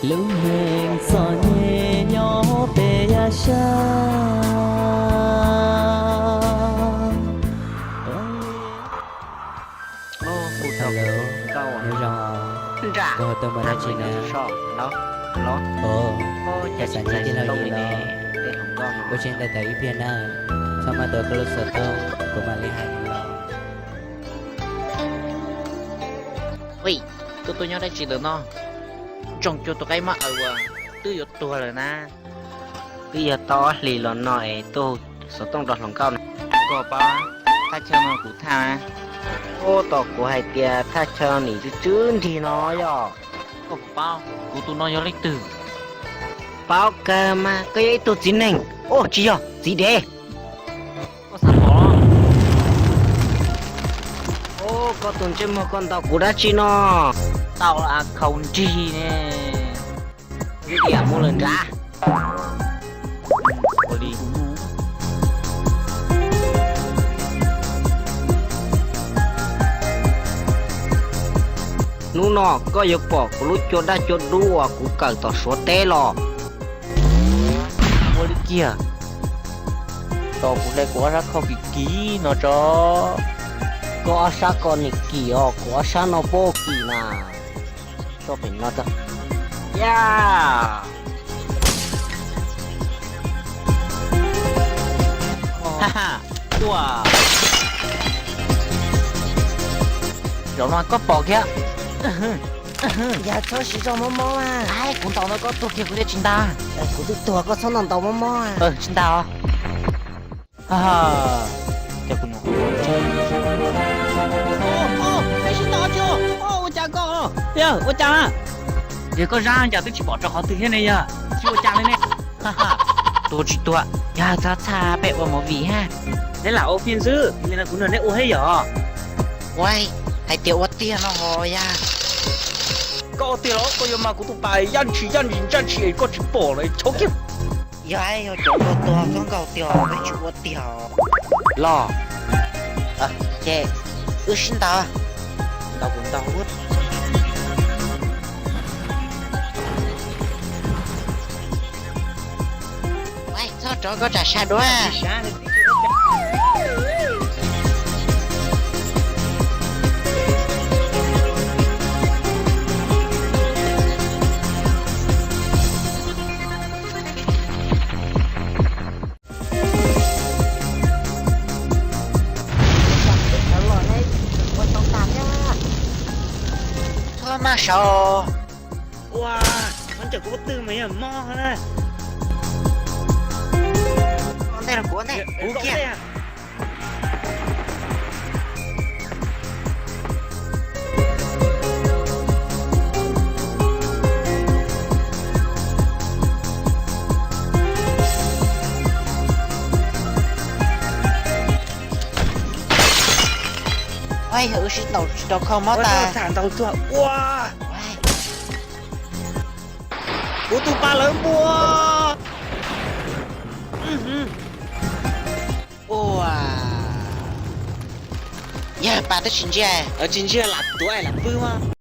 Lub neej txom nyem nyob pem yav sab. Hello, nyob zoo. Koj ho tuaj muaj dab tsi na? Ov, cas xav ntsib tij laug Yim los? Ua tsaug ntau ntau ib pliag na, txhob maj tuav koj lub xov tooj, kuv mam li hais los. Ui, tuaj tuaj nyob dab tsi ntawm no? Ntsoog cuag tus qaib mab aws uas twb yuav tuag lawm na. Twb yog tau ob hlis los no es tuaj hu xov tooj rau hluas nkauj no. Koj paub thaj chaw no kuv thaj na. Ub, tom kuv hais tias thaj chaw nim tsw tsw nrig no yog. Koj puas paub kuv tus no yog leej twg? Paub kawg mas, koj yog ib tug txiv neeg. Ub, tsis yog, txiv dev. Koj xav pom? Ub, koj tus ntsej muag koj ntaus kuv dab tsi no? Tau a khaus nrig ne. Ib diam mus lawm nrad. Ua li. Hnub no koj yuav pom kuv lub cua daj cua dub uas kuv kawm tom Suav teb los. Ua li kiag. Tos kuv hle kuv ob sab khau kim kim no tso. Koj ob sab ko nim kim os, kuv ob sab no puab kim na. Tso pem no tso. Ya. Ha ha, ua. Zaum no koj pom kiag. Yog txhob siv zog mob mob. Kuv ntaus ntau koj tuag kiag kuv thiaj tsis nta. Kuv twb tuag koj txhob ntaus ntaus mob mob. Tsis nta os. Ha ha. Ua cas koj, yog ua cas na, twb tsis pom rau qhov twg thiab ne yog, tsis ua cas li ne. Ha ha. Tuag tsis tuag, yog txhob txhaj peb ua movie ha. Neb lam ua phim xwb, li no kuv nrog neb ua thiab yog. Ua, hais tias ua tiag no ho yog. Koj ua tiag los koj yuav mas kuv tus pas yaj ntshis yaj ntshis ntsaj ntshis koj tsis pom los tshov kiag. Yog, yog cov tuag tuag koj nkaus tiag peb tsis ua tiag. Los, ces wb sib ntaus. Ntaus kuv ntaus. Txhob rov koj tsam sab duab. Txhob maj saud. Ua, ua ntawm kuv twg mas yog mob na. Ua ntej los kuv ua ntej, kuv kiag. Yog wb sib ntaus tsis tau kho mob tas. Tham ntaus tuag ua. Kuv tus pas lawv npua. Ua, yog pas twb tsis ntsiag, tsis ntsiag lam tuav lam pw mas.